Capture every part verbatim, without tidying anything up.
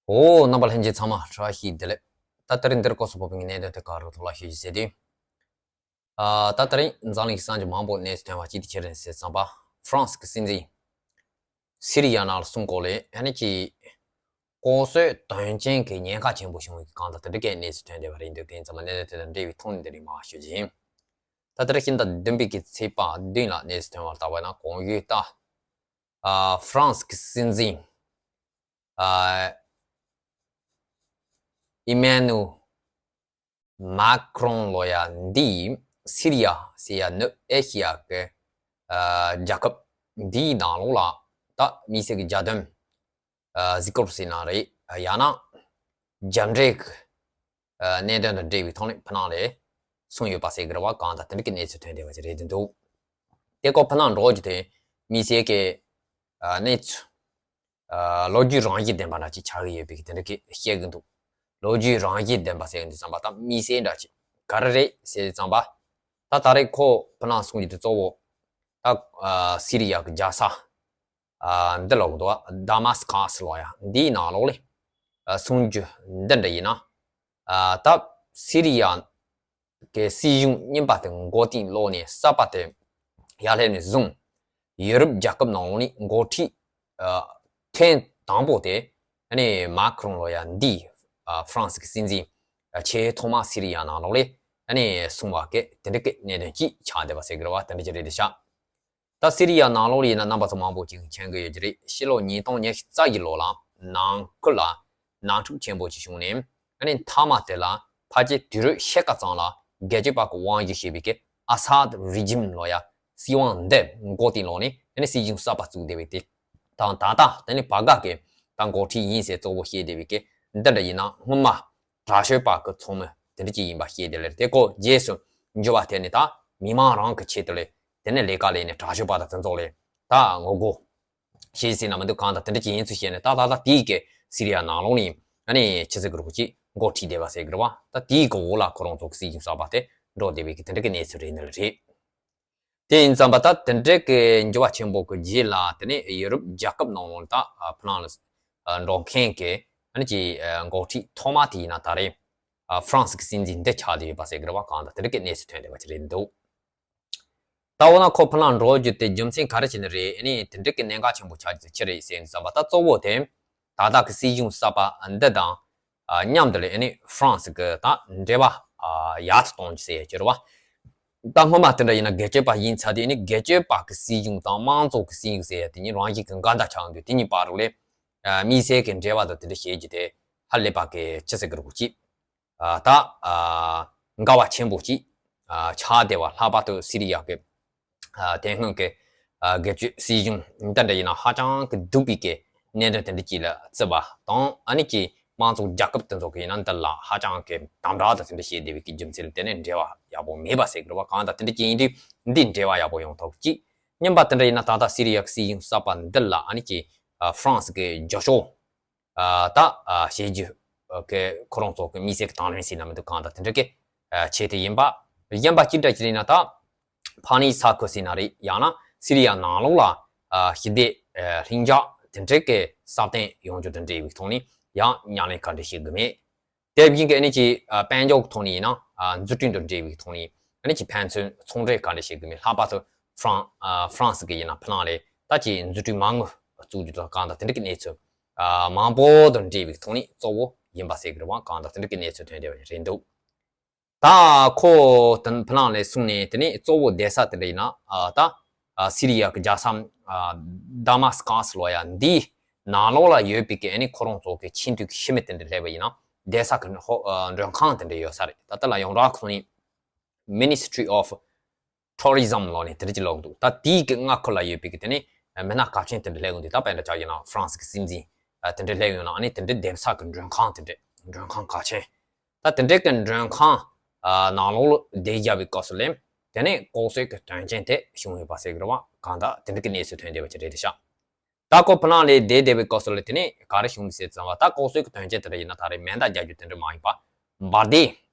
འོ། རྣམ་པ་ལྷན་རྒྱས་ཚང་མ་བཀྲ་ཤིས་བདེ་ལེགས། ད་དེ་རིང་འདིར་སྐོར་སོགས་པོ་པའི་གནད་དོན་དེ་ག་རུ་ཐོག་ལ་ཞུ་རྒྱུ་ཟེར་དུས། ཨ། ད་དེ་རིང་འཛམ་གླིང་གི་ས་ཆ་མང་པོ་གནས་ཚུལ་ཐོན་པ་གཅིག་དེ་ཅི་རེད་ཟེར་ཙམ་པ། ཧྥ་རན་སི་གི་སྲིད་འཛིན་སི་རི་ཡ་ནང་ལ་སོང་གོ་ལེ་ཨ་ནི་ཀྱི་ལྐོག་གསོད་དོན་རྐྱེན་གྱི་ཉེན་ཁ་ཆེན་པོ་བྱུང་བའི་གང་ལྟར་དེ་འདྲ་གའི་གནས་ཚུལ་ཐོན་བསྡད་པ་རེད་འདུག་དེ་ཡིན་ཙང་མ་གནད་དོན་དེ་དང་འབྲེལ་བའི་ཐོག་ནས་འདི་རིང་མར་ཞུ་རྒྱུ་ཡིན། ད་དེ་རིང་ཕྱི་ཟླ་བདུན་པའི་གི་ཚེས་པ་བདུན་ལ་གནས་ཚུལ་ཐོན་པར་བལྟས་པ་ན་གོང་ཡུལ་ད། ཨ། ཧྥ་རན་སི་གི་སྲིད་འཛིན། ཨ། ཨི་མེ་ནུ་མཱ་ཀྲོང་ལོ་ཡ་འདི་སི་རི་ཡ་ཟེར་ཡ་ནུབ་ཨེ་ཤི་ཡ་གི། ཨ། རྒྱལ་ཁབ་འདིའི་ནང་ལོགས་ལ་ད་མི་སེར་གྱི་རྒྱལ་དོན། ཨ། གཟིགས་སྐོར་ཟེར་ན་རེད། ཡང་ན་རྒྱ་འབྲེལ་གྱི། ཨ། གནད་དོན་དང་འབྲེལ་བའི་ཐོག་ནས་ཕ་ནང་ལ་སོང་ཡོད་པ་ཟེར་གི་རེད་བ། གང་ལྟར་དེ་འདྲ་གི་གནས་ཚུལ་ཐོན་བསྡད་པ་ཅིག་རེད་འདུག་དེ་སྐོར་ཕ་ནང་འགྲོ་རྒྱུ་དེ་མི་སེར་གྱི། ཨ། གནས་ཚུལ། ཨ། ལོ་རྒྱུས་རང་བཞིན་ལྡན་པ་འདྲ་ཅིག་ཆགས་ཀྱི་ཡོད་པའི་གི་དེ་འདྲ་གི་བཤད་གི་འདུག་ལོ་རྒྱུས་རང་བཞིན་ལྡན་པ་ཟེར་གི་འདུག་བསམ་པ་ད་མི་སེར་འདྲ་ཅིག་ག་རེ་རེད་ཟེར་བསམ་པ། ད་ད་རེས་ཁོ་ཕ་ནང་སོང་རྒྱུ་དེ་གཙོ་བོ། ད། ཨ། སི་རི་ཡ་གི་རྒྱལ་ས། ཨ། འདི་ལོག་འདུག་ད་མ་སི་ཁ་སི་ལོ་ཡ་འདིའི་ནང་ལོགས་ལ། ཨ། སོང་རྒྱུ་འདི་འདྲ་ཡིན་ན། ཨ། ད་སི་རི་ཡ་གི་སྲིད་གཞུང་རྙིང་པ་དེ་མགོ་རྟིང་སློག་ནས་གསར་པ་དེ་ཡར་སླེབས་ནས་བཟུང་། ཡུ་རོབ་རྒྱལ་ཁབ་ནང་ལོགས་ནས་འགོ་ཁྲིད། ཨ། ཐེངས་དང་པོ་དེ་ཨ་ནི་མཱ་ཀྲོང་ལོ་ཡ་འདི། ཨ། ཧྥ་རན་སི་གི་སྲིད་འཛིན། ཨ། ཆེས་ཐོག་མ་སི་རི་ཡ་ནང་ལོགས་ལ་ཨ་ནི་སོང་བ་གི་དེ་འདྲ་གི་གནད་དོན་ཅིག་ཆགས་བསྡད་པ་ཟེར་གི་རེད་བ། དེ་འདྲ་ཅིག་རེད་དེ་ཤག་ད་སི་རི་ཡ་ནང་ལོགས་ཡིན་ན་རྣམ་པ་ཚོ་མང་པོ་ཅིག་མཁྱེན་གྱི་ཡོད་ཀྱི་རེད། ཕྱི་ལོ་ཉིས་སྟོང་ཉི་ཤུ་རྩ་བཞི་ལོ་ལ་ནང་ཁུལ་ལ་ནང་འཁྲུག་ཆེན་པོ་ཅིག་བྱུང་ནས་ཨ་ནི་མཐའ་མ་དེ་ལ་ཕལ་ཆེར་དུས་རབས་ཕྱེད་ཀ་ཙམ་ལ་རྒྱལ་གཅེས་པ་གི་དབང་སྒྱུར་བྱེད་པའི་གི་ཨ་སཱད་རི་ཇིམ་ལོ་ཡ་སྲིད་དབང་འདི་མགོ་རྟིང་སློག་ནས་ཨ་ནི་སྲིད་གཞུང་གསར་པ་བཙུགས་བསྡད་པའི་དེ་དང་ད་ལྟ་དེ་ནི་བར་ག་གི་ད་འགོ་ཁྲིད་ཡིན་ཟེར་གཙོ་བོ་བཤད་བསྡད་པའི་གི་འདི་འདྲ་ཡིན་ན་སྔོན་མ། དྲག་སྤྱོད་པ་གི་ཚོགས་མི་དེ་འདྲ་ཅིག་ཡིན་པ་ཤེས་དེ་ལས་དེ་ཀོ་རྗེས་སུ་འཇུ་བ་དེ་ནི་ད་མི་མང་རང་གི་ཆེད་དུ་ལས་དེ་ནས་ལས་ཀ་ལས་ནས་དྲག་སྤྱོད་པ་དང་དེ་ཚོ་ལས་ད་ངོ་རྒོལ་བྱེད་ཟིན་ན་མི་འདུག་གང་ལྟར་དེ་འདྲ་ཅིག་ཡིན་ཚུལ་བཤད་ནས་ད་ད་ད་དེའི་གི་སི་རི་ཡ་ནང་ལོགས་ནས་ཨ་ནི་ཆི་ཟེར་གི་རུ་ཅིག་འགོ་ཁྲིད་བསྡད་པ་ཟེར་གི་རུ་བ་ད་དེའི་གི་འོག་ལ་ཁོ་རང་ཚོ་གི་སྲིད་གཞུང་གསར་པ་དེ་འགྲོ་བསྡད་པའི་གི་དེ་འདྲ་གི་གནས་ཚུལ་རེད་ནི་རེད། དེ་ཡིན་ཙམ་པ་ད་དེ་འདྲའི་གི་འགྱུར་བ་ཆེན་པོ་གི་རྗེས་ལ་དེ་ནས་ཡུ་རོབ་རྒྱལ་ཁབ་ནང་ལོགས་ད་ཕ་ནང་ལ་འགྲོ་མཁན་གི་ཨ་ནི་ཀྱི་འགོ་ཁྲིད་ཐོག་མ་དེ་ཡིན་ན་ད་རེས་ཧྥ་རན་སི་གི་སྲིད་འཛིན་འདི་ཆགས་བསྡད་ཡོད་པ་ཟེར་གི་རེད་བ། གང་ལྟར་དེ་འདྲ་གི་གནས་ཚུལ་ཐོན་བསྡད་པ་ཅིག་རེད་འདུག་ད་འོ་ན་ཁོ་ཕ་ནང་འགྲོ་རྒྱུ་དེ་རྒྱུ་མཚན་ག་རེ་བྱས་ནས་རེད། ཨ་ནི་དེ་འདྲ་གི་གནད་འགག་ཆེན་པོ་ཆགས་རྒྱུ་དེ་ཅི་རེད་ཟེར་ཙམ་པ་ད་གཙོ་བོ་དེ་ད་ལྟ་གི་སྲིད་གཞུང་གསར་པ་འདི་དང་། ཨ། མཉམ་དུ་ལས་ཨ་ནི་ཧྥ་རན་སི་གི་དང་འབྲེལ་བ་ཨ་ཡག་ཏུ་གཏོང་རྒྱུ་ཟེར་ཡ་ཅིག་རེད་བ། ད་སྔོན་མ་དེ་འདྲ་ཡིན་ན་སྒེར་གཅོད་པ་ཡིན་ཚར་དུས་ཨ་ནི་སྒེར་གཅོད་པ་གི་སྲིད་གཞུང་དང་དམངས་གཙོ་གི་སྲིད་གཞུང་ཟེར་ཡ་དེ་གཉིས་རང་བཞིན་གྱི་འགལ་ཟླ་ཆགས་འདུག་དེ་གཉིས་བར་ལ་ཨ་དམིགས་བསལ་གྱི་འབྲེལ་བ་དང་དེ་འདྲ་བྱེད་རྒྱུ་དེ་ཧ་ལས་པ་གི་ཅི་ཟེར་གི་རེད་གོ་ཅིག་ཨ། ད་ཨ་འགལ་བ་ཆེན་པོ་ཅིག་ཨ་ཆགས་བསྡད་པ། ལྷག་པར་དུ་སི་རི་ཡ་གི་ཨ་དེ་སྔོན་གྱི་ཨ་སྒེར་གཅོད་སྲིད་གཞུང་འདི་འདྲ་ཡིན་ན་ཧ་ཅང་གི་སྡུག་པའི་གི་གནད་དོན་དེ་འདྲ་ཅིག་ལ་བརྩི་བ་དང་། ཨ་ནི་ཀྱི་དམངས་གཙོ་རྒྱལ་ཁབ་དེ་ཚོ་གི་ཡིན་ན་འདི་ལ་ཧ་ཅང་གི་དམ་དྲག་དང་དེ་འདྲ་བྱེད་བསྡད་པའི་གི་རྒྱུ་མཚན་ལ་བརྟེན་ནས་འབྲེལ་བ་ཡག་པོ་མེད་པ་ཟེར་གི་རེད་བ། གང་ལྟར་དེ་འདྲ་ཅིག་ཡིན་དུས་འདི་འབྲེལ་བ་ཡག་པོ་ཡོང་ཐུབ་ཅིག་སྙམ་པ་དེ་འདྲ་ཡིན་ན་ད་ལྟ་སི་རི་ཡ་གི་སྲིད་གཞུང་གསར་པ་འདི་ལ་ཨ་ནི་ཀྱི་ཨ་ཧྥ་རན་སི་གི་རྒྱབ་སྐྱོར་ཨ་ད་ཨ་བྱེད་རྒྱུ་ཨ་གི་ཁོ་རང་ཚོ་གི་དམིགས་བསལ་གྱི་དང་ལེན་ཟེར་ན་མི་འདུག་གང་ལྟར་དེ་འདྲ་གི་ཨ་ཆེད་དུ་ཡིན་པ། གཞན་པ་གཅིག་འདྲ་གཅིག་ཡིན་ན་ད་ཕ་ནི་ས་ཁུལ་ཟེར་ན་རེད། ཡང་ན་སི་རི་ཡ་ནང་ལོགས་ལ་ཨ་ཞི་བདེ་ཨ་ལྷིང་འཇགས་དེ་འདྲ་གི་སྲ་བརྟན་ཡོང་རྒྱུ་དང་འབྲེལ་བའི་ཐོག་ནས་ཡང་ཉམས་ལེན་ག་འདྲ་བྱེད་དགོས་མེད། དེ་བཞིན་གྱི་ཨ་ནི་ཀྱི་ཨ་དཔལ་འབྱོར་གྱི་ཐོག་ནས་ཡིན་ན་ཨ་འཛུགས་སྐྲུན་དང་འབྲེལ་བའི་ཐོག་ནས་ཨ་ནི་ཀྱི་ཕན་ཚུན་ཚོང་འབྲེལ་ག་འདྲ་བྱེད་དགོས་མིན། ལྷག་པར་དུ་ཧྥ་རན་ཨ་ཧྥ་རན་སི་གི་ཡིན་ན་ཕ་ནང་ལས་ད་ཀྱི་འཛུགས་སྐྲུན་མ་དངུལ་བཙུགས་རྒྱུ་དང་གང་དང་དེ་འདྲ་གི་གནས་ཚུལ་ཨ་མང་པོ་དང་འབྲེལ་བའི་ཐོག་ནས་གཙོ་བོ་ཡིན་པ་ཟེར་གི་རེད་བ། གང་དང་དེ་འདྲ་གི་གནས་ཚུལ་ཐོན་བསྡད་པ་རེད་འདུག་ད་ཁོ་དང་ཕ་ནང་ལས་གསུངས་ནས་དེ་ནས་གཙོ་བོ་བསྡད་ས་དེ་འདྲ་ཡིན་ན་ཨ་ད་ཨ་སི་རི་ཡ་གི་རྒྱལ་ས་ཨ་དཱ་མཱ་སི་ཀཱ་སི་ལོ་ཡ་འདི་ནང་ལོགས་ལ་ཡོད་པའི་གི་ཨ་ནི་ཁོ་རང་ཚོ་གི་ཆེས་མཐོའི་གི་ཤི་མི་དེ་འདྲ་སླེབས་པ་ཡིན་ན་བསྡད་ས་གི་ཧོ་ཨ་མགྲོན་ཁང་དེ་འདྲ་ཡོད་ས་རེད། ད་ལྟ་ལ་ཡོངས་གྲགས་ཁོ་ནི་Ministry of Tourism ལོ་ནས་དེ་འདྲ་ཅིག་ལོག་འདུག་ད་དེའི་གི་མངའ་ཁུལ་ལ་ཡོད་པའི་གི་དེ་ནས་མི་སྣ་གལ་ཆེན་དེ་འདྲ་སླེབས་ཡོང་དུས་ད་དཔེ་འདྲ་ཆགས་ཡིན་ན་ཧྥ་རན་སི་གི་སྲིད་འཛིན་ཨ་དེ་འདྲ་སླེབས་ཡོང་ན་ཨ་ནི་དེ་འདྲ་བསྡད་ས་གི་མགྲོན་ཁང་དེ་འདྲ་མགྲོན་ཁང་གལ་ཆེན། ད་དེ་འདྲའི་གི་མགྲོན་ཁང་ཨ་ནང་ལོགས་ལ་བསྡད་བཞག་པའི་སྐབས་སུ་ལས་དེ་ནས་ལྐོག་གསོད་ཀྱི་དོན་རྐྱེན་དེ་བྱུང་ཡོད་པ་ཟེར་གི་རེད་བ། གང་ལྟར་དེ་འདྲ་གི་གནས་ཚུལ་ཐོན་བསྡད་པ་ཅིག་རེད་ཤག་ད་ཁོ་ཕ་ནང་ལ་བསྡད་བསྡད་པའི་སྐབས་སུ་ལས་དེ་ནས་ག་རེ་བྱུང་ཟེར་ཙམ་པ་ད་ལྐོག་གསོད་ཀྱི་དོན་རྐྱེན་དེ་འདྲ་ཡིན་ན་ད་རེས་མེ་མདའ་རྒྱག་རྒྱུ་དེ་འདྲ་མ་ཡིན་པ་འབར་མདེལ་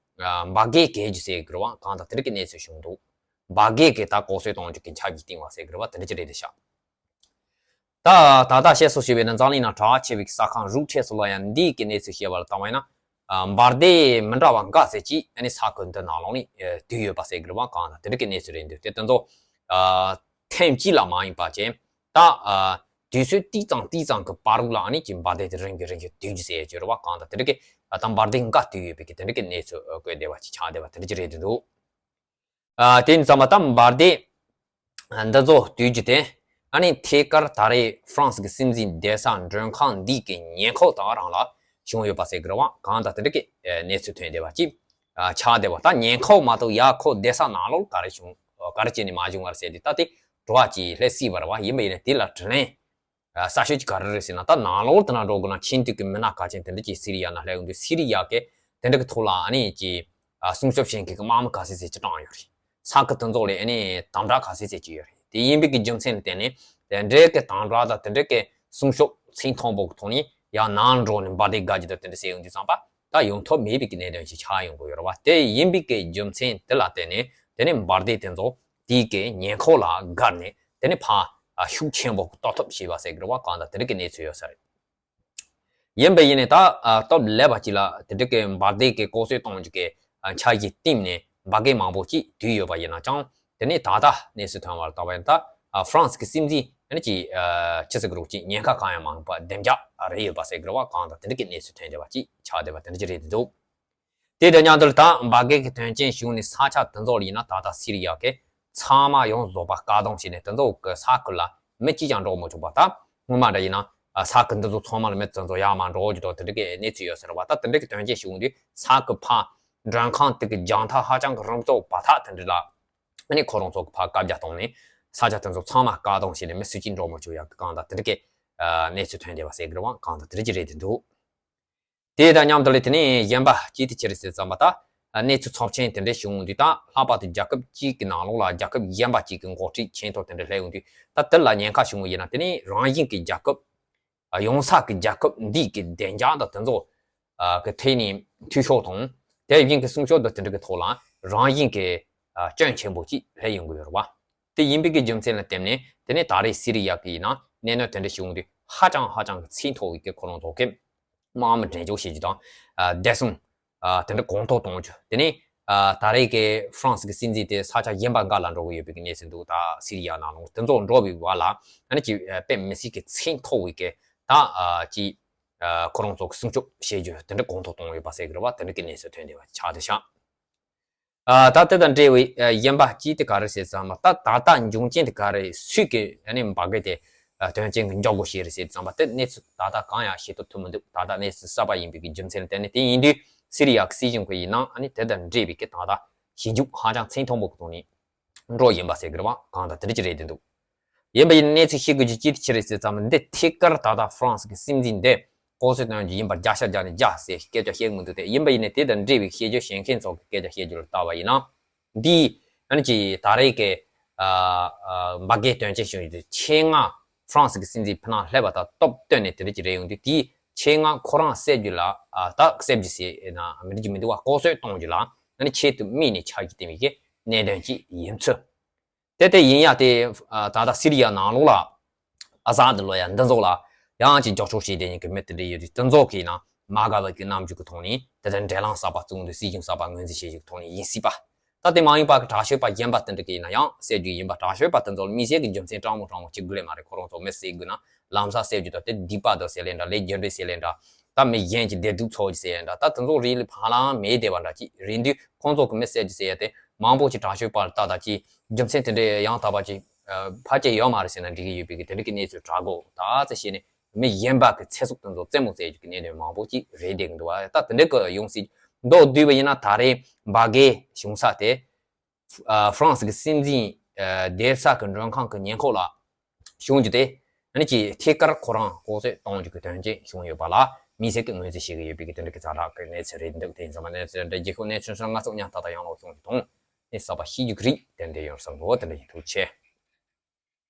ཨ་འབར་གས་གས་རྒྱུ་ཟེར་གི་རེད་བ། གང་ལྟར་དེ་འདྲ་གི་གནས་ཚུལ་བྱུང་འདུག་འབར་གས་གས་ད་ལྐོག་གསོད་གཏོང་རྒྱུ་གི་ཆ་གི་སྟེང་བ་ཟེར་གི་རེད་བ། དེ་འདྲ་ཅིག་རེད་ཤག་ད་ད་ལྟ་བཤད་སྲོལ་ཞེས་པའི་ནི་འཛམ་གླིང་ནང་གྲགས་ཆེ་བའི་ས་ཁང་རུག་ཁྲེ་སོགས་ལ་ཡང་འདིའི་གི་གནས་ཚུལ་བཤད་པ་ལ་བལྟ་བ་ཡིན་ན། ཨ་འབར་མདེལ་མི་འདྲ་བ་འགའ་ཟེར་གྱིས་ཨ་ནི་ས་ཁུལ་འདི་ནང་ལོགས་ནས་ཨ་བསྡུས་ཡོད་པ་ཟེར་གི་རེད་བ། གང་ལྟར་དེ་འདྲ་གི་གནས་ཚུལ་རེད་འདུག་དེ་དེ་ཚོ་ཨ་ཐེངས་གཅིག་ལ་མ་ཡིན་པ་བྱས། ད་ཨ་དུས་ཚོད་ཏིག་ཙམ་ཏིག་ཙམ་གི་བར་རུག་ལ་ཨ་ནི་ཀྱི་འབར་མདེལ་དེ་རིམ་གྱིས་རིམ་གྱིས་བསྡུས་རྒྱུ་ཟེར་གྱི་རེད་བ། གང་ལྟར་དེ་འདྲ་གི་ཨ་ད་འབར་མདེལ་འགའ་བསྡུས་ཡོད་པའི་གི་དེ་འདྲ་གི་གནས་ཚུལ་ཨ་བཀོད་བསྡད་པ་ཅིག་ཆགས་བསྡད་པ་དེ་འདྲ་ཅིག་རེད་འདུག་ཨ་དེ་ཡིན་ཙང་མ་ད་འབར་མདེལ་འདི་ཚོ་བསྡུས་རྒྱུ་དེ་ཨ་ནི་ཐད་ཀར་ད་རེས་ཧྥ་རན་སི་གི་སྲིད་འཛིན་བསྡད་ས་མགྲོན་ཁང་འདི་གི་ཉེ་འཁོར་དང་རང་ལ་བྱུང་ཡོད་པ་ཟེར་གི་རེད་བ། གང་ལྟར་དེ་འདྲ་གི་ཨ་གནས་ཚུལ་ཐོན་བསྡད་པ་ཅིག་ཨ་ཆགས་བསྡད་པ། ད་ཉེ་འཁོར་མ་གཏོགས་ཡར་ཁོ་བསྡད་ས་ནང་ལོགས་ག་རེ་བྱུང་ག་རེ་བྱས་ནས་མ་བྱུང་བ་རེད་ཟེར་དུས། ད་དེ་དྲི་བ་ཅིག་སླེབས་སྲིད་པ་རེད་བ། ཡིན་པ་ཡིན་ན་དེ་ལ་དྲིས་ལན་ཨ་གསལ་ཤོས་ཅིག་ག་རེ་རེད་ཟེར་ན། ད་ནང་ལོགས་དེ་ན་འགྲོ་དགོས་ན་ཆིངས་དུས་ཀྱི་མི་སྣ་གལ་ཆེན་དེ་འདྲ་ཅིག་སི་རི་ཡ་ནང་སླེབས་ཡོང་དུས་སི་རི་ཡ་གི་དེ་འདྲ་གི་ཐོག་ལ་ཨ་ནི་ཅིག་ཨ་སྲུང་སྐྱོབ་བྱེད་མཁན་གྱི་དམག་མི་ག་ཚད་ཚད་ཅིག་བཏང་ཡོད་རེད། ས་ཁུལ་དེ་ཚོ་ལ་ཨ་ནི་དམ་དྲག་ག་ཚད་ཚད་ཅིག་ཡོད་རེད། དེ་ཡིན་པའི་གི་རྒྱུ་མཚན་ལ་བརྟེན་ནས་དེ་འདྲའི་གི་དམ་དྲག་དང་དེ་འདྲའི་གི་སྲུང་སྐྱོབ་ཚད་མཐོན་པོ་གི་ཐོག་ནས་ཡང་ནང་འགྲོ་ནས་འབར་མདེལ་བརྒྱབ་རྒྱུ་དང་དེ་འདྲ་ཟེར་ཡོང་དུས་ཙམ་པ་ད་ཡོང་ཐབས་མེད་པའི་གི་གནད་དོན་ཞིག་ཆགས་ཡོང་གི་ཡོད་རེད་བ། དེ་ཡིན་པའི་གི་རྒྱུ་མཚན་དེ་ལ་བརྟེན་ནས་དེ་ནས་འབར་མདེལ་དེ་ཚོ་དེའི་གི་ཉེ་འཁོར་ལ་བརྒལ་ནས་དེ་ནས་ཕར་ཨ་ཤུགས་ཆེན་པོ་གཏོར་ཐབས་བྱས་པ་ཟེར་གི་རེད་བ། གང་ལྟར་དེ་འདྲ་གི་གནས་ཚུལ་ཡོད་ས་རེད། ཡིན་པ་ཡིན་ནའི་ད་ཨ་སྟབས་ལེགས་པ་ཅིག་ལ་དེ་འདྲ་གི་འབར་མདེལ་གི་ལྐོག་གསོད་གཏོང་རྒྱུ་གི་ཨ་འཆར་གཞི་བཏིང་ནས་འབར་གས་མང་པོ་ཅིག་བསྡུས་ཡོད་པ་ཡིན་ན་ཅང་། དེ་ནས་ད་ལྟ་གནས་ཚུལ་ཐོན་པར་བལྟ་བ་ཡིན་ན། ད་ཨ་ཧྥ་རན་སི་གི་སྲིད་འཛིན་ཨ་ནི་ཅིག་ཨ་ཅི་ཟེར་གི་རེད། ཅིག་ཉེན་ཁ་གང་ཡང་མང་པ་བདེ་འཇགས་རེད་ཡོད་པ་ཟེར་གི་རེད་བ། གང་ལྟར་དེ་འདྲ་གི་གནས་ཚུལ་ཐོན་བསྡད་པ་ཅིག་ཆགས་བསྡད་པ་དེ་འདྲ་ཅིག་རེད་འདུག་དེ་དང་མཉམ་དུ་ད་འབར་གས་ཀྱི་དོན་རྐྱེན་བྱུང་ནས་ས་ཆ་དེ་ཚོ་ལ་ཡིན་ན་ད་ལྟ་སི་རི་ཡ་གི་ཚང་མ་ཡོངས་རྫོགས་པ་བཀག་སྡོམ་བྱས་ནས་དེ་ཚོ་གི་ས་ཁུལ་ལ་མི་གཅིག་ཀྱང་འགྲོ་མི་ཆོག་པ། ད་སྔོན་མ་འདྲ་ཡིན་ན་ས་ཁུལ་འདི་ཚོ་ཚང་མ་ལ་མི་དེ་ཚོ་ཡར་མར་འགྲོ་རྒྱུ་དང་དེ་འདྲ་གི་གནས་ཚུལ་ཡོད་ཟེར་བ། ད་དེ་འདྲ་གི་དོན་རྐྱེན་བྱུང་དུས་ས་ཁུལ་ཕར་མགྲོན་ཁང་དེ་གི་རྒྱང་ཐག་ཧ་ཅང་གི་རིང་ཙམ་བར་ཐག་དེ་འདྲ་ལ་ཨ་ནི་ཁོ་རང་ཚོ་གི་ཕར་བཀག་རྒྱ་བཏང་ནས་ས་ཆ་དེ་ཚོ་ཚང་མ་བཀག་སྡོམ་བྱས་ནས་མི་སུ་གཅིག་འགྲོ་མི་ཆོག་ཡག་གི་གང་ལྟར་དེ་འདྲ་གི་གནས་ཚུལ་ཐོན་བསྡད་པ་ཟེར་གི་རེད་བ། གང་ལྟར་དེ་འདྲ་ཅིག་རེད་འདུག་དེ་དང་མཉམ་དུ་ལས་དེ་ནས་གཞན་པ་ཅིག་དེ་ཅི་རེད་ཟེར་ཙམ་པ། ད་གནས་ཚུལ་ཚབས་ཆེན་དེ་འདྲ་བྱུང་དུས་ད་ལྷག་པར་དུ་རྒྱལ་ཁབ་གཅིག་གི་ནང་ལོགས་ལ་རྒྱལ་ཁབ་གཞན་པ་གཅིག་གི་འགོ་ཁྲིད་ཆེན་ཐོག་དེ་འདྲ་སླེབས་ཡོང་དུས་ད་དེ་ལ་ཉེན་ཁ་བྱུང་བ་ཡིན་ན། དེ་ནས་རང་བཞིན་གྱི་རྒྱལ་ཁབ་ཡོང་ས་གི་རྒྱལ་ཁབ་འདི་གི་བདེ་འཇགས་དང་དེ་ཚོ་གི་ཐད་ནས་འཐུས་ཤོར་དང་དེ་བཞིན་གྱི་སྲུང་སྐྱོབ་དང་དེ་འདྲ་གི་ཐོག་ལ་རང་བཞིན་གྱི་སྐྱོན་ཆེན་པོ་གཅིག་སླེབས་ཡོང་གི་ཡོད་རེད་བ། དེ་ཡིན་པའི་གི་རྒྱུ་མཚན་ལ་བརྟེན་ནས་དེ་ནས་ད་རེས་སི་རི་ཡ་གི་ཡིན་ན་གནད་དོན་དེ་འདྲ་བྱུང་དུས་ཧ་ཅང་ཧ་ཅང་གི་ཚད་མཐོ་བའི་གི་ཁོ་རང་ཚོ་གི་དམག་མི་འགྲན་བསྡུར་བྱེད་རྒྱུ་དང་། ཨ་བདེ་སྲུང་ཨ་དེ་འདྲ་གོང་མཐོར་གཏོང་རྒྱུ། དེ་ནས་ཨ་ད་རེས་ཀྱི་ཧྥ་རན་སི་གི་སྲིད་འཛིན་དེ་ས་ཆ་གཞན་པ་འགའ་ལ་འགྲོ་གི་ཡོད་པའི་གི་གནས་ཚུལ་འདུག་ད་སི་རི་ཡ་ནང་ལོགས་དེ་ཚོ་འགྲོ་བའི་བར་ལ་ཨ་ནི་ཅིག་ཨ་དཔེ་མི་སྲིད་ཀྱི་ཚད་མཐོ་བའི་གི་ད་ཨ་ཅིག་ཨ་ཁོ་རང་ཚོ་གི་སྲུང་སྐྱོབ་བྱེད་རྒྱུ་དེ་འདྲ་གོང་མཐོར་གཏོང་ཡོད་པ་ཟེར་གི་རེད་བ། དེ་འདྲ་གི་གནས་ཚུལ་ཐོན་བསྡད་པ་ཆགས་བསྡད་ཤག་ཨ་ད་དེ་དང་འབྲེལ་བའི་ཨ་གཞན་པ་གཅིག་དེ་ག་རེ་ཟེར་ཙམ་ལ། ད་ད་ལྟ་འབྱུང་རྐྱེན་དེ་ག་རེ་སུས་ཀྱི་ཨ་ནི་འབར་གས་དེ་ཨ་དོན་རྐྱེན་གྱི་འཇོག་སྒོ་ཞིག་རེད་ཟེར་ཙམ་པ་དེ་གནས་ཚུལ་ད་ལྟ་གང་ཡང་ཤེས་རྟོགས་ཐུབ་མི་འདུག་ད་ལྟ་གནས་ཚུལ་གསར་པ་ཡིན་པའི་གི་རྒྱུ་མཚན་ལ་བརྟེན་ནས། དེ་ཡིན་དུས་སི་རི་ཡ་གི་སྲིད་གཞུང་གི་ཡིན་ནའང་ཨ་ནི་དེ་དང་འབྲེལ་བའི་གི་ད་ལྟ་ཞིབ་འཇུག་ཧ་ཅང་ཚད་མཐོན་པོ་གི་ཐོག་ནས་འགྲོ་ཡིན་པ་ཟེར་གི་རེད་བ། གང་ལྟར་དེ་འདྲ་ཅིག་རེད་བསྡད་འདུག་ཡིན་པ་ཡིན་གནས་ཚུལ་ཤེས་དགོས་རྒྱུ་ཅི་ཆི་རེད་ཟེར་ཙམ་ལ། འདི་ཐད་ཀར་ད་ལྟ་ཧྥ་རན་སི་གི་སྲིད་འཛིན་འདི་ལྐོག་གསོད་གཏོང་རྒྱུ་ཡིན་པར་བརྒྱ་ཆ་བརྒྱ་ནས་བརྒྱ་ཟེར་སྐད་ཆ་བཤད་མི་འདུག་སྟེ། ཡིན་པ་ཡིན་ནའི་དེ་དང་འབྲེལ་བའི་སྐད་ཆ་བཤད་མཁན་ཚོ་གི་སྐད་ཆ་བཤད་རྒྱུ་ལ་བལྟ་བ་ཡིན་ན། འདི་ཨ་ནི་ཅི་ད་རེས་ཀྱི་ཨ་ཨ་འབར་གས་དོན་རྐྱེན་བྱུང་རྒྱུ་དེ་ཆེད་མངགས་ཧྥ་རན་སི་གི་སྲིད་འཛིན་ཕི་ནང་སླེབས་པ་དང་སྟབས་བསྟུན་ནས་དེ་འདྲ་ཅིག་རེད་ཡོང་དུས། དེའི་ཆེད་མངགས་ཁོ་རང་བསད་རྒྱུ་ལ་ཨ་ད་བསད་རྒྱུ་ཟེར་ན་མི་འགྲིག་གི་མི་འདུག་བ། ལྐོག་གསོད་གཏོང་རྒྱུ་ལ་ཨ་ནི་ཆེད་དུ་དམིགས་ནས་ཆ་རྒྱུས་བསྟན་པའི་གི་གནད་དོན་ཅིག་ཡིན་ཚུལ། དེ་དེ་ཡིན་ཡ་དེ་ཨ་ད་ལྟ་སི་རི་ཡ་ནང་ལོགས་ལ་ཨ་ཟ་དི་ལོ་ཡ་འདི་ཚོ་ལ་ཡང་ཅིག་རྒྱབ་སྐྱོར་བྱེད་བསྡད་མཁན་གྱི་མི་དེ་འདྲ་ཡོད་དུས། དེ་ཚོ་གིས་ན་མ་དགའ་བའི་གི་རྣམ་འགྱུར་གྱི་ཐོག་ནས་དེ་ལྟར་འབྲེལ་ལམ་གསར་པ་བཙུགས་འདུག་སྲིད་གཞུང་གསར་པ་ངོས་འཛིན་བྱེད་རྒྱུ་གི་ཐོག་ནས་ཡིན་སྲིད་པ། ད་དེ་མ་ཡིན་པ་གི་དྲག་སྤྱོད་པ་གཞན་པ་དེ་འདྲ་གིས་ཡིན་ན་ཡང་བསད་རྒྱུ་ཡིན་པ། དྲག་སྤྱོད་པ་དེ་ཚོ་ལ་དམིགས་བསལ་གྱི་རྒྱུ་མཚན་དྲང་མོ་དྲང་མོ་ཅིག་དགོས་ལེ་མ་རེད། ཁོ་རང་ཚོ་མི་བསད་དགོས་ན་ལམ་སང་བསད་རྒྱུ་དང་། དེ་སྡིག་པ་དང་ཟེར་ལེ་འདྲ། ལས་རྒྱུ་འབྲས་ཟེར་ལེ་འདྲ། ད་མི་གཞན་གྱི་བདེ་སྡུག་འཚོལ་རྒྱུ་ཟེར་ལེ་འདྲ། ད་དེ་ཚོ་རིགས་ལ་ཕ་ལང་མེད་བསྡད་པ་འདྲ་ཅིག་རེད་འདུག་ཁོང་ཚོ་གི་མི་བསད་རྒྱུ་ཟེར་ཡ་དེ་མང་པོ་ཅིག་དྲག་སྤྱོད་པ་ལ་ལྟ་ད་ཅིག་རྒྱུ་མཚན་དེ་འདྲའི་ཡང་དག་པ་ཅིག་ཕལ་ཆེར་ཡོད་མ་རེད་ཟེར་ན་འགྲིག་གི་ཡོད་པའི་གི་དེ་འདྲ་གི་གནས་ཚུལ་དྲག་གོ། ད་ཚེ་བྱས་ནས་མི་གཞན་པ་གི་ཚེ་སྲོག་དེ་ཚོ་རྩེད་མོ་རྩེ་རྒྱུ་གི་གནད་དོན་མང་པོ་ཅིག་རེད་བསྡད་གི་འདུག་བ། ད་དེ་འདྲ་གི་ཡོང་སྲིད། མདོར་བསྡུས་པ་ཡིན་ན་ད་རེས་འབར་གས་བྱུང་ས་དེ་ཨ་ཧྥ་རན་སི་གི་སྲིད་འཛིན་ཨ་བསྡད་ས་གི་མགྲོན་ཁང་གི་ཉེ་འཁོར་ལ་བྱུང་རྒྱུ་དེ་ཨ་ནི་ཅིག་ཐད་ཀར་ཁོ་རང་ལྐོག་གསོད་གཏོང་རྒྱུ་གི་དོན་རྐྱེན་བྱུང་ཡོད་པ་ལ་དམིགས་བསལ་གྱི་ངོས་འཛིན་བྱེད་ཀྱི་ཡོད་པའི་གི་དེ་འདྲ་གི་ཛ་དྲག་གི་གནས་ཚུལ་རེད་འདུག་དེ་ཡིན་ཙང་མ་གནས་ཚུལ་འདྲ་རྒྱལ་ཁབ་གནས་ཚུལ་སོགས་སྣ་ཚོགས་ཉམ་ཐག་དང་ཡང་ལོག་བྱུང་རྒྱུ་དང་། གནས་གསར་པ་ཤེས་རྒྱུ་གི་རིགས་དེ་འདྲ་ཡོང་བསམ་གི་འདུག་དེ་འདྲ་ཡིན། ཐུགས་རྗེ་ཆེ།